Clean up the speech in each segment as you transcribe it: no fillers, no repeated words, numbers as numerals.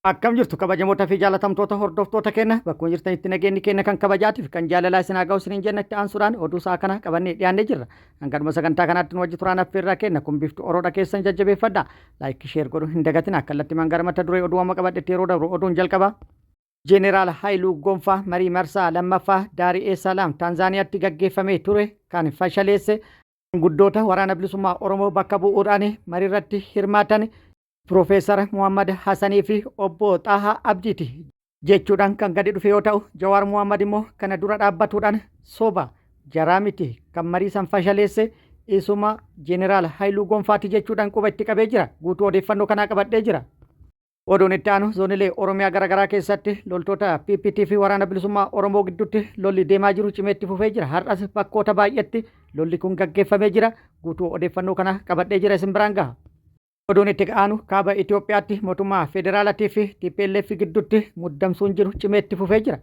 Akkam jirtu kabajamoota fi jaalatamtoota hordoftoota keenya bakkuma jirtanitti nageenyi keenya kan kabajaatiif kan jaalalaa isin haa ga'u isiniin jenna itti aansuudhaan oduu isaa kana qabannee dhiyaannee jirra. Hangadhuma sagantaa kanaatti nu wajji turaan affeerraa keenya kun biftu oroodha keessan jajjabeeffadha. Laayikii sheer godhuu hin dagatina. Kallattimaan gara mata duree oduu amma qabadhetti yeroo dabru oduun jalqaba. Jeneraal Haayiluu Gonfaa marii marsaa lammaffaa Daari'ee Salaam Taanzaaniyaatti gaggeeffamee ture kan fashaleesse guddoota waraana bilisummaa Oromoo bakka bu'uudhaan mariirratti hirmaatan Piroofeesar Muhammad Hasanii fi obbo Xaahaa Abdiiti jechuudhaan kan gadi dhufe yoo ta'u, Jawaar Muhammad immoo kana dura dhaabbatuudhaan soba jaraa miti kan marii san fashaleesse isuma Jeneraal Haayiluu Gonfaati jechuudhaan quba itti qabee jira. Guutuu odeeffannoo kanaa qabadhee jira. Oduun itti aanu zoonilee Oromiyaa garaagaraa keessatti loltoota PPT fi waraana bilisummaa Oromoo gidduutti lolli deemaa jiru cimee itti fufee jira. Har'as bakkoota baay'eetti lolli kun gaggeeffamee jira. Guutuu odeeffannoo kana qabadhee jira isin biraan gaha. Oduun itti aanu kaaba Itoophiyaatti mootummaa federaalatii fi TPLF gidduutti muddamsuun jiru cimee itti fufee jira.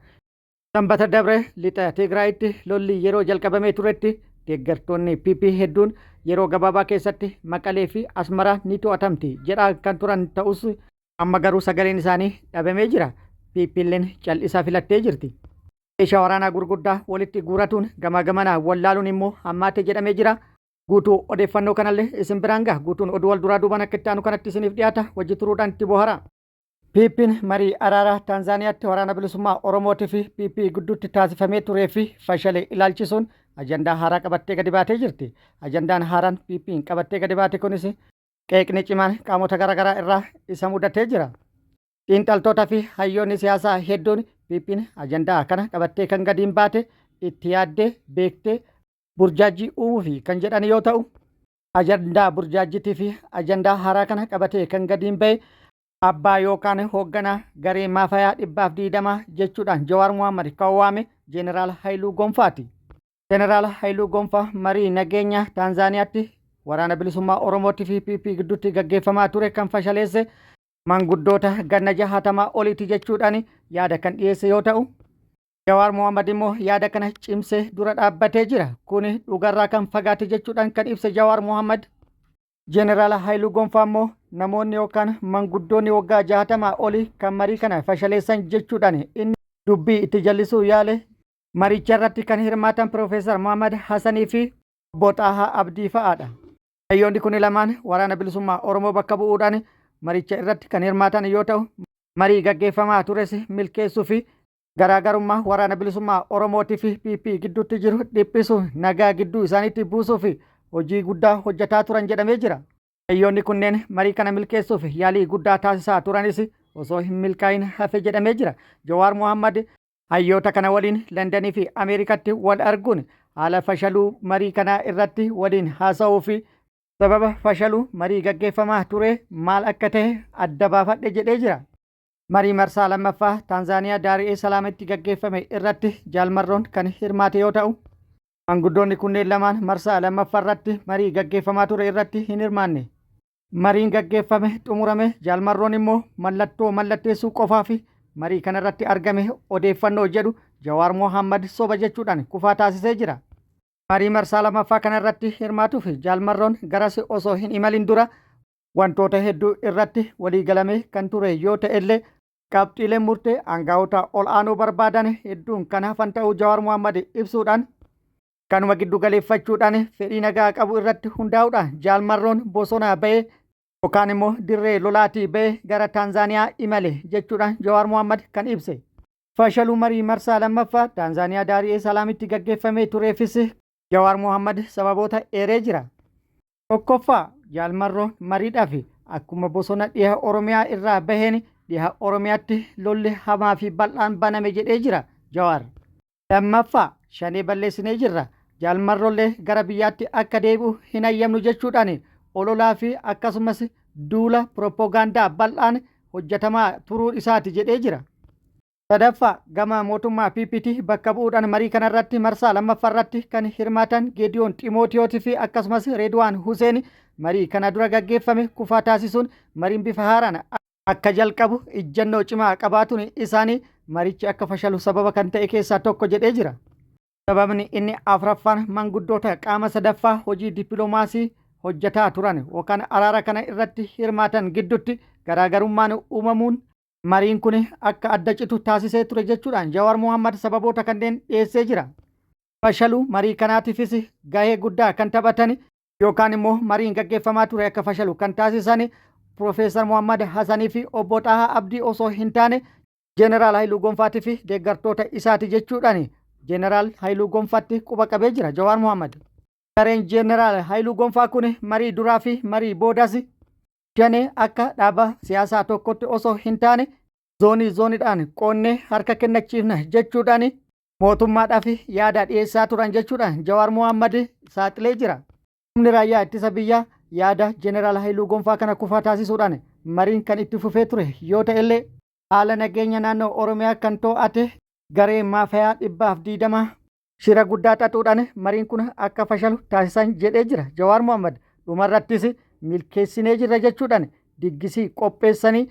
Sanbata dabre lixa Tigraayitti lolli yeroo jalqabamee turetti deeggartoonni PP hedduun yeroo gabaabaa keessatti Maqalee fi Asmaraa ni to'atamti jedhaa kan turan ta'us amma garuu sagaleen isaanii dhabamee jira. PPlleen cal'isaa filattee jirti. Meeshaa waraanaa gurguddaa walitti guuratuun gamaa gamanaa wallaaluun immoo hammaate jedhamee jira. Guutuu odeeffannoo kanallee isin biraan gaha. Guutuun oduu wal duraa duubaan akka itti aanu kanatti isiniif dhiyaata. Wajji turuudhaan itti bohara. PPn marii araaraa Taanzaaniyaatti waraana bilisummaa Oromootii fi PP gidduutti taasifamee turee fi fashale ilaalchisuun ajandaa haaraa qabattee gadi baatee jirti. Ajandaan haaraan PPn qabattee gadi baate kunis qeeqni cimaan qaamota garaagaraa irraa isa mudatee jira. Xiinxaltoota fi hayyoonni siyaasaa hedduun PPn ajandaa kana qabattee kan gadi hin baate itti yaaddee beektee burjaajjii uumuufi kan jedhan yoo ta'u, ajandaa burjaajjitii fi ajandaa haaraa kana qabatee kan gadiin ba'e abbaa yookaan hoogganaa garee maafayaa 120 jechuudhaan Jawaar Mohaammed kan waame Jeneraal Hayiluu Gonfaati. Jeneraal Hayiluu Gonfaa marii nageenya Taanzaaniyaatti waraana bilisummaa Oromootii fi PP gidduutti gaggeeffamaa ture kan fashaleesse manguddoota ganna 60 oliiti jechuudhaan yaada kan dhiyeesse yoo ta'u, Jawaar Mohaammed immoo yaada kana cimsee dura dhaabbatee jira. Kuni dhugarraa kan fagaate jechuudhaan kan ibse Jawaar Mohaammed. Jeneraal Haayiluu Gonfaa immoo namoonni yookaan manguddoonni waggaa 60 olii kan marii kana fashaleessan jechuudhaan inni dubbii itti jallisuu yaale. Maricha irratti kan hirmaatan Piroofeesar Mohaammed Hassanii fi obbo Xaahaa Abdii fa'aadha. Hayyoonni kuni lamaan waraana bilisummaa Oromoo bakka bu'uudhaan maricha irratti kan hirmaatan yoo ta'u, marii gaggeeffamaa tures milkeessuu fi garaagarummaa waraana bilisummaa Oromootii fi PP gidduutti jiru dhiphisuun nagaa gidduu isaaniitti buusuu fi hojii guddaa hojjetaa turan jedhamee jira. Hayyoonni kunneen marii kana milkeessuuf yaalii guddaa taasisaa turanis osoo hin milkaa'in hafe jedhamee jira. Jawaar Mohammad hayyoota kana waliin Londanii fi Ameerikatti wal arguun haala fashaluu marii kanaa irratti waliin haasa'uu fi sababa fashaluu marii gaggeeffamaa ture maal akka ta'e adda baafadhe jedhee jira. Marii marsaa lammaffaa Taanzaaniyaa Daari'ee Salaamitti gaggeeffame irratti Jaal Marroon kan hirmaate yoo ta'u, maanguddoonni kunneen lamaan marsaa lammaffaa irratti marii gaggeeffamaa ture irratti hin hirmaanne. Mariin gaggeeffame xumurame Jaal Marroon immoo mallattoo mallatteessuu qofaaf marii kanarratti argame odeeffannoo jedhu Jawaar Mohaammad soba jechuudhaan kufaa taasisee jira. Marii marsaa lammaffaa kanarratti hirmaatuuf Jaal Marroon garas osoo hin imalin dura wantoota hedduu irratti waliigalamee kan ture yoo ta'ellee qabxiileen murtee aangaa'ota ol'aanoo barbaadan hedduun kan hafan ta'uu Jawaar Mohammad ibsuudhaan kanuma giddu galeeffachuudhaan fedhii nagaa qabu irratti hundaa'uudhaan Jaal Marroon bosonaa ba'ee yookaan immoo dirree lolaatii ba'ee gara Taanzaaniyaa imale jechuudhaan Jawaar Mohammad kan ibse. Fashaluu marii marsaa lammaffaa Taanzaaniyaa Daari'ee Salaamitti gaggeeffamee tureefis Jawaar Mohammad sababoota eeree jira. Tokkoffaa, Jaal Marroon mariidhaaf akkuma bosona dhiha Oromiyaa irraa baheen dhiha Oromiyaatti lolli hamaa fi bal'aan baname jedhee jira Jawaar. Lammaffaa, Shanee balleessinee jirra, Jaal Marroollee gara biyyaatti akka deebi'u hin hayyamnu jechuudhaan ololaa fi akkasumas duula pirooppogaandaa bal'aan hojjetamaa turuu isaati jedhee jira. Sadaffaa, gama mootummaa PPT bakka bu'uudhaan marii kanarratti marsaa lammaffaarratti kan hirmaatan Geediyoon Ximootiyoot fi akkasumas Reedwaan Huseen marii kana dura gaggeeffame kufaa taasisuun mariin bifa haaraan akka jalqabu ijjannoo cimaa qabaatuun isaanii marichi akka fashalu sababa kan ta'e keessaa tokko jedhee jira. Sababni inni afraffaan manguddoota qaama sadaffaa hojii dippiloomaasii hojjetaa turan yookaan araara kana irratti hirmaatan gidduutti garaagarummaan uumamuun. Mariin kun akka adda citu taasisee ture jechuudhaan Jawaar Mohammad sababoota kanneen dhiyeessee jira. Fashaluu marii kanaatiifis gahee guddaa kan taphatan yookaan immoo mariin gaggeeffamaa ture akka fashalu kan taasisan Piroofeesar Mohammad Hasanii fi obbo Xahaa Abdii osoo hin taane Jeneraal Hayiluu Gonfaatii fi deeggartoota isaati jechuudhaan Jeneraal Hayiluu Gonfaatti quba qabee jira Jawaar Mohammad. Gareen Jeneraal Hayiluu Gonfaa kun marii duraa fi marii boodas Shanee akka dhaaba siyaasaa tokkotti osoo hin taane zoonii zooniidhaan qoonnee harka kennachiifna jechuudhaan mootummaadhaaf yaada dhiyeessaa turan jechuudhaan Jawaar Mohammad saaxilee jira. Humni raayyaa ittisa biyyaa yaada Jeneraal Hayiluu Gonfaa kana kufaa taasisuudhaan mariin kan itti fufee ture yoo ta'ellee haala nageenya naannoo Oromiyaa kan to'ate garee maafiyaa 120 shira guddaa xaxuudhaan mariin kun akka fashalu taasisan jedhee jira Jawaar Mohammad. Dhumarrattis milkeessinee jirra jechuudhaan diggisii qopheessanii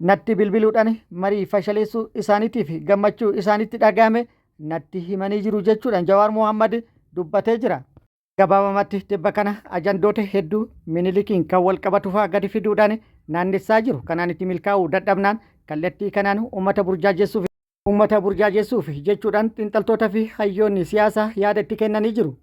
natti bilbiluudhaan marii fashaleessuu isaaniitiif gammachuu isaanitti dhaga'ame natti himanii jiru jechuudhaan Jawaar Mohammad dubbatee jira. Gabaabamatti tibba kana ajandoota hedduu Minilikiin kan wal qabatu fa'aa gadi fiduudhaan naannessaa jiru. Kanaan itti milkaa'uu dadhabnaan kallattii kanaan uummata burjaajessuuf uummata burjaajessuuf jechuudhaan xiinxaltoota fi hayyoonni siyaasaa yaada itti kennanii jiru.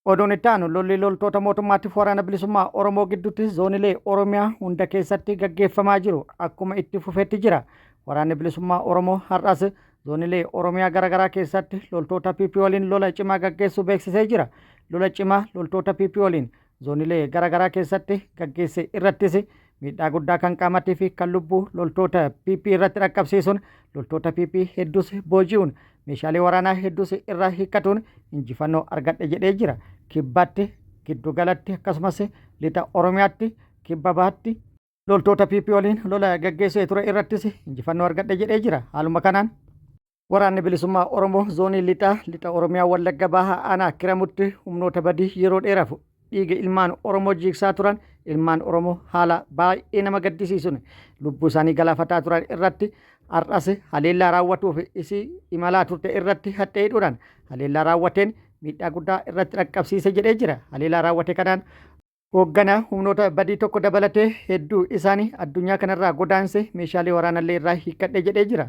Oduun itti aanu lolli loltoota mootummaatiif waraana bilisummaa Oromoo gidduutti zoonilee Oromiyaa hunda keessatti gaggeeffamaa jiru akkuma itti fufetti jira. Waraanni bilisummaa Oromoo har'as zoonilee Oromiyaa garaagaraa keessatti loltoota PP waliin lola cimaa gaggeessuu beeksisee jira. Lola cimaa loltoota PP waliin zoonilee garaagaraa keessatti gaggeesse irrattis miidhaa guddaa kan qaamatii fi kan lubbuu loltoota PP irratti dhaqqabsiisuun loltoota PP hedduus booji'uun meeshaalee waraanaa hedduus irraa hiikkatuun injifannoo argadhe jedhee jira. Kibbaatti, giddugalatti akkasumas lixa Oromiyaatti, kibba bahaatti loltoota PP waliin lola gaggeessee ture irrattis injifannoo argadhe jedhee jira. Haaluma kanaan Waraanni Bilisummaa Oromoo Zoonii Lixaa Lixa Oromiyaa Wallagga Baha Aanaa Kiramutti humnoota badii yeroo dheeraaf dhiiga ilmaan Oromoo jiigsaa turan ilmaan Oromoo haala baay'ee nama gaddisiisuun lubbuu isaanii galaafataa turan irratti har'as haleellaa raawwatuuf isii imalaa turte irratti haxxee hidhuudhaan haleellaa raawwateen miidhaa guddaa irratti dhaqqabsiise jedhee jira. Haleellaa raawwate kanaan hoogganaa humnoota badii tokko dabalatee hedduu isaanii addunyaa kanarraa godaanse meeshaalee waraanallee irraa hiikkadhe jedhee jira.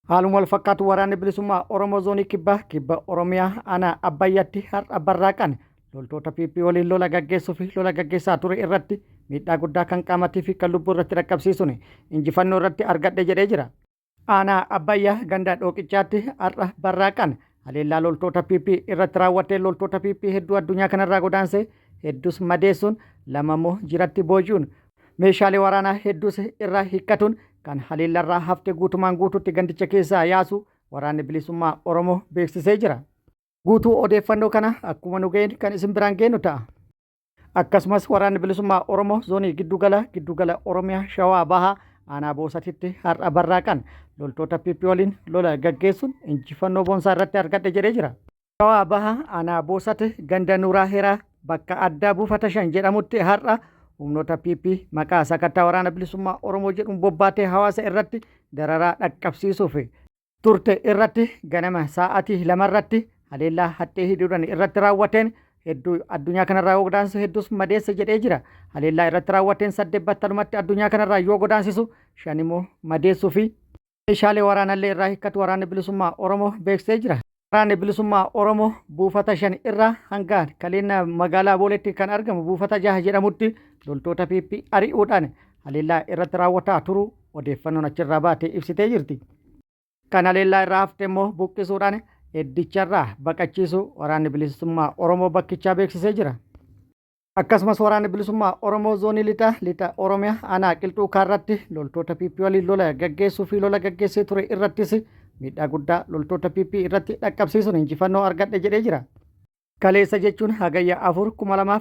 Haaluma wal fakkaatu Waraanni Bilisummaa Oromoo Zoonii Kibbaa Kibba Oromiyaa Aanaa Abbayyaatti har'a barraaqan loltoota PP waliin lola gaggeessuu fi lola gaggeessaa ture irratti miidhaa guddaa kan qaamatii fi kan lubbuu irratti dhaqqabsiisuun injifannoo irratti argadhe jedhee jira. Aanaa Abbayyaa ganda Dhooqichaatti har'a barraaqan haleellaa loltoota PP irratti raawwateen loltoota PP hedduu addunyaa kanarraa godaansee hedduus madeessuun lama immoo jiratti booji'uun meeshaalee waraanaa hedduus irraa hiikkatuun kan haleellarraa hafte guutumaan guutuutti gandicha keessaa yaasu waraanni bilisummaa Oromoo beeksisee jira. Guutuu odeeffannoo kana akkuma nu ga'een kan isin biraan geenyu ta'a. Akkasumas waraanni bilisummaa Oromoo zoonii giddugala giddugala Oromiyaa Shawaa Bahaa aanaa Boosatitti har'a barraaqan loltoota PP waliin lola gaggeessuun injifannoo boonsaa irratti argadhe jedhee jira. Shawaa Bahaa aanaa Boosat ganda Nuuraa Heraa bakka addaa buufata shan jedhamutti har'a humnoota PP maqaa sakattaa waraana bilisummaa Oromoo jedhuun bobbaatee hawaasa irratti dararaa dhaqqabsiisuuf turte irratti ganama sa'aatii lamarratti haleellaa haxxee hidhuudhaan irratti raawwateen hedduu addunyaa kanarraa yoo godaansisu hedduus madeessa jedhee jira. Haleellaa irratti raawwateen saddeet battalumatti addunyaa kanarraa yoo godaansisu shan immoo madeessuu fi meeshaalee waraanallee irraa hiikkatu waraanni bilisummaa Oromoo beeksisee jira. Waraanni bilisummaa Oromoo buufata shan irraa hanga kaleenya magaalaa Booleetti kan argamu buufata jaha jedhamutti loltoota PP ari'uudhaan haleellaa irratti raawwataa turuu odeeffannoon achirraa baate ibsitee jirti. Kan haleellaa irraa hafte immoo buqqisuudhaan eddicharraa baqachiisuu waraanni bilisummaa Oromoo bakkichaa beeksisee jira. Akkasumas waraanni bilisummaa Oromoo zoonii lixa lixa Oromiyaa aanaa Qilxuu Kaarratti loltoota PP waliin lola gaggeessuu fi lola gaggeessee ture irrattis miidhaa guddaa loltoota PP irratti dhaqqabsiisuun injifannoo argadhe jedhee jira. Kaleessa jechuun Hagayya 4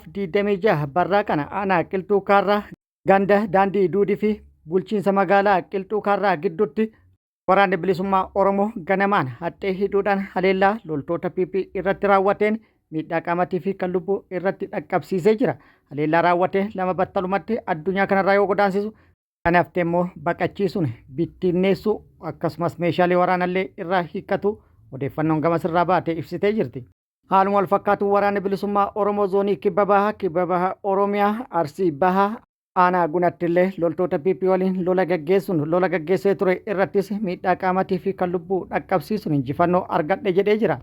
2026 barraa kana aanaa Qilxuu Kaarraa ganda daandii Duudii fi bulchiinsa magaalaa Qilxuu Kaarraa gidduutti waraanni bilisummaa Oromoo ganamaan haxxee hidhuudhaan haleellaa loltoota PP irratti raawwateen miidhaa qaamatii fi kan lubbuu irratti dhaqqabsiisee jira. Haleellaa raawwatee lama battalumatti addunyaa kanarraa yoo godaansisu kan hafte immoo baqachiisuun bittinneessuu akkasumas meeshaalee waraanallee irraa hiikkatu odeeffannoon gamasirraa baate ibsitee jirti. Haaluma wal fakkaatuun waraanni bilisummaa Oromoo zoonii kibba bahaa kibba baha Oromiyaa Arsii bahaa Aanaa Gunattillee loltoota PP waliin lola gaggeessuun lola gaggeessee ture irrattis miidhaa qaamatii fi kan lubbuu dhaqqabsiisuun injifannoo argadhe jedhee jira.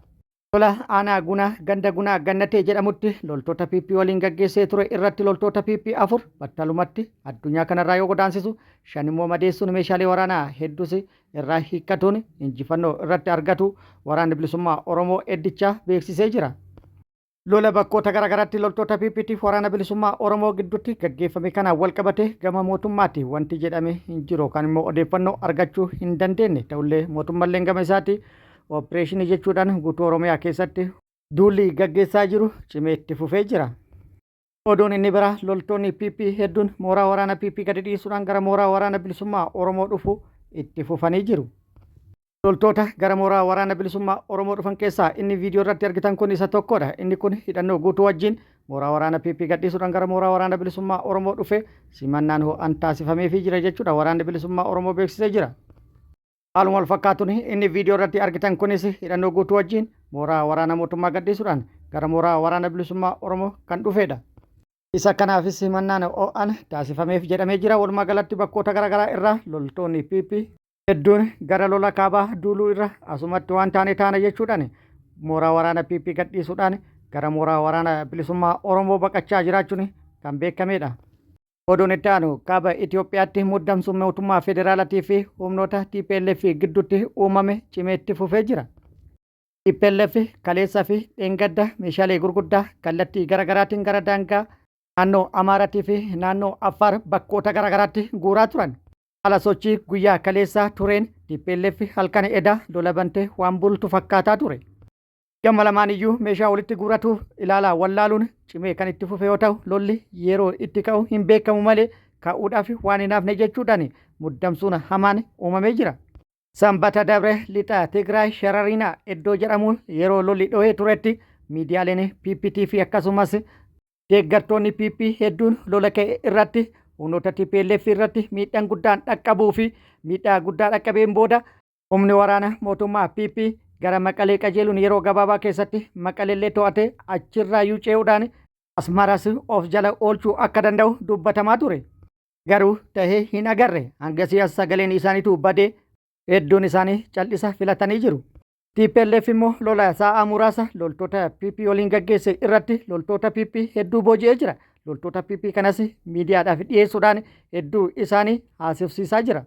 Lola aanaa Gunaa ganda Gunaa Gannatee jedhamutti loltoota PP waliin gaggeessee ture irratti loltoota PP 4 battalumatti addunyaa kanarraa yoo godaansisu, 5 immoo madeessuun meeshaalee waraanaa heddus irraa hiikkatuun injifannoo irratti argatu Waraanni Bilisummaa Oromoo eddichaa beeksisee jira. Lola bakkoota garaagaraatti loltoota PPtiif Waraana Bilisummaa Oromoo gidduutti gaggeeffame kanaan walqabatee gama mootummaati wanti jedhame hin jiru yookaan immoo odeeffannoo argachuu hin dandeenye. Ta'ullee mootummalleen gama isaati opereeshinii jechuudhaan guutuu Oromiyaa keessatti duulli gaggeessaa jiru cimee itti fufee jira. Oduun inni biraa loltoonni PP hedduun mooraa waraana PP gadi dhiisuudhaan gara mooraa Waraana Bilisummaa Oromoo dhufu itti fufanii jiru. Loltoota gara mooraa Waraana Bilisummaa Oromoo dhufan keessaa inni viidiyoo irratti argitan kun isa tokkodha. Inni kun hidhannoo guutuu wajjin mooraa waraana PP gadhiisuudhaan gara mooraa Waraana Bilisummaa Oromoo dhufe simannaan ho'aan taasifameefii jira jechuudha. Waraanni Bilisummaa Oromoo beeksisee jira. Haaluma wal fakkaatuun inni viidiyoo irratti argitan kunis hidhannoo guutuu wajjin mooraa waraana mootummaa gadhiisuudhaan gara mooraa Waraana Bilisummaa Oromoo kan dhufedha. Isa kanaafis simannaan ho'aan taasifameef jedhamee jira. Walumaa galatti bakkoota garaagaraa irraa loltoonni PP hedduun gara lola kaabaa duuluu irra asumatti waan taane taana jechuudhaan mooraa waraana PP gadhiisuudhaan gara mooraa Waraana Bilisummaa Oromoo baqachaa jiraachuun kan beekamedha. Oduun itti aanu kaaba Itoophiyaatti muddamsuun mootummaa federaalatii fi humnoota TPLF gidduutti uumame cimee itti fufee jira. TPLF kaleessa fi dheengadda meeshaalee gurguddaa kallattii garaagaraatiin gara daangaa naannoo Amaaratii fi naannoo Affaar bakkoota garaagaraatti guuraa turan. Haala sochii guyyaa kaleessaa tureen TPLF halkan edaa lola bantee waan bultu fakkaataa ture. Gama lamaan iyyuu meeshaa walitti guuratuuf ilaalaa wallaaluun cimee kan itti fufe yoo ta'u, lolli yeroo itti ka'u hin beekamu malee ka'uudhaaf waan hin hafne jechuudhaan muddamsuun hamaan uumamee jira. Sanbata dabre lixa Tigraay Sharariinaa iddoo jedhamuun yeroo lolli dhohee turetti miidiyaaleen PPT fi akkasumas deeggartoonni PP hedduun lola ka'e irratti humnoota TPLF irratti miidhaan guddaan dhaqqabuu fi miidhaa guddaa dhaqqabeen booda humni waraana mootummaa PP gara Maqalee qajeeluun yeroo gabaabaa keessatti Maqaleellee to'atee achirraa iyyuu ce'uudhaan Asmaras of jala oolchuu akka danda'u dubbatamaa ture. Garuu tahee hin agarre. Hangasii as sagaleen isaaniitu badee hedduun isaanii cal'isa filatanii jiru. TPLF immoo lola sa'a muraasa loltoota PP waliin gaggeesse irratti loltoota PP hedduu booji'ee jira. Loltoota PP kanas miidiyaadhaaf dhiyeessuudhaan hedduu isaanii haasofsiisaa jira.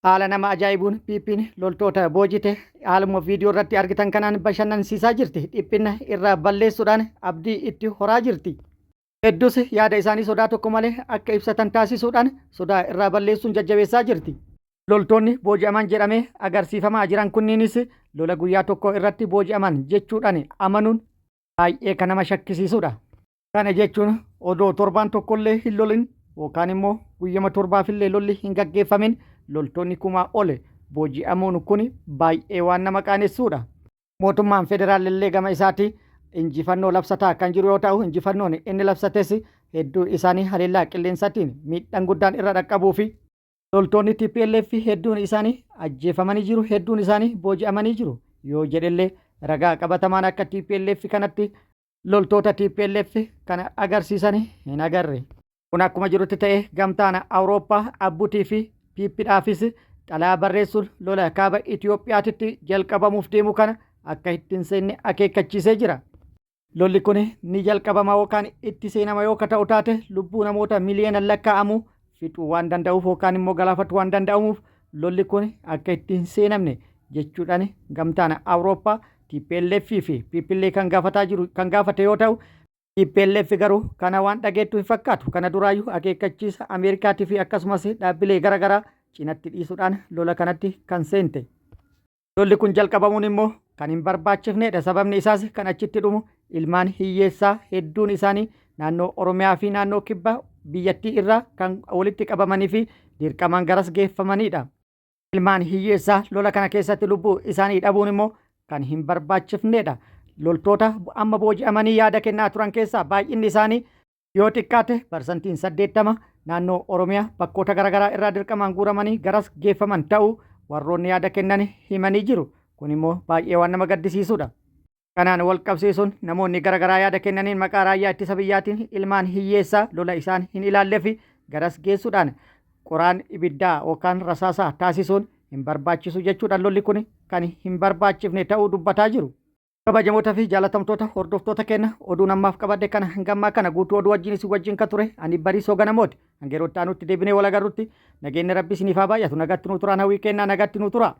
Haala nama ajaa'ibuun PPn loltoota boojite haaluma viidiyoo irratti argitan kanaan bashannansiisaa jirti. Dhiphina irraa balleessuudhaan abdii itti horaa jirti. Hedduus yaada isaanii sodaa tokko malee akka ibsatan taasisuudhaan sodaa irraa balleessuun jajjabeessaa jirti. Loltoonni booji'aman jedhamee agarsiifamaa jiran kunniinis lola guyyaa tokko irratti booji'aman jechuudhaan amanuun baay'ee kan nama shakkisiisudha. Kana jechuun odoo torbaan tokkollee hin lolin yookaan immoo guyyama torbaafillee lolli hin gaggeeffamin loltoonni kumaa ol booji'amuun kun baay'ee waan nama qaanessuudha. Mootummaan federaalillee gama isaatii injifannoo labsataa kan jiru yoo ta'u, injifannoon inni labsates hedduu isaanii haleellaa qilleensaatiin miidhaan guddaan irra dhaqqabuu fi loltoonni TPLF hedduun isaanii ajjeefamanii jiru, hedduun isaanii booji'amanii jiru yoo jedhellee ragaa qabatamaan akka TPLF kanatti loltoota TPLF kana agarsiisan hin agarre. Kun akkuma jirutti ta'e gamtaan Awurooppaa Abbutii fi PPdhaafis xalayaa barreessuun lola kaaba Itoophiyaatitti jalqabamuuf deemu kana akka itti hin seenne akeekkachiisee jira. Lolli kun ni jalqabama yookaan itti seenama yoo ka ta'u taate lubbuu namoota miliyoona lakkaa'amu fixuu waan danda'uuf yookaan immoo galaafatu waan danda'amuuf lolli kun akka itti hin seenamne jechuudhaan gamtaan Awurooppaa TPLF fi PPllee kan gaafataa jiru kan gaafate yoo ta'u, TPLF garuu kana waan dhageettu hin fakkaatu. Kana duraayyuu akeekkachiisa Ameerikaatii fi akkasumas dhaabbilee garaagaraa cinatti dhiisuudhaan lola kanatti kan seente. Lolli kun jalqabamuun immoo kan hin barbaachifnedha. Sababni isaas kan achitti dhumu ilmaan hiyyeessaa hedduun isaanii naannoo Oromiyaa fi naannoo kibba biyyattii irraa kan walitti qabamanii fi dirqamaan garas geeffamanidha. Ilmaan hiyyeessaa lola kana keessatti lubbuu isaanii dhabuun immoo kan hin barbaachifnedha. Loltoota amma booji'amanii yaada kennaa turan keessaa baay'inni isaanii yoo xiqqaate parsantiin 80 naannoo Oromiyaa bakkoota garaagaraa irraa dirqamaan guuramanii garas geeffaman ta'uu warroonni yaada kennan himanii jiru. Kun immoo baay'ee waan nama gaddisiisudha. Kanaan wal qabsiisuun namoonni garaagaraa yaada kennaniin maqaa raayyaa ittisa biyyaatiin ilmaan hiyyeessaa lola isaan hin ilaallee fi garas geessuudhaan qoraan ibiddaa yookaan rasaasaa taasisuun hin barbaachisu jechuudhaan lolli kun kan hin barbaachifne ta'uu dubbataa jiru. Kabajamoota fi jaalatamtoota hordoftoota keenya, oduun ammaaf qabadhe kana hangammaa kana. Guutuu oduu wajjin isin wajjin ka ture ani Bariisoo Ganamooti. Hanga yeroo itti aanutti deebinee wal agarrutti nageenyi Rabbi isiniif haa baay'atu. Nagatti nuu turaan hawwii kennaa, nagatti nuu tura.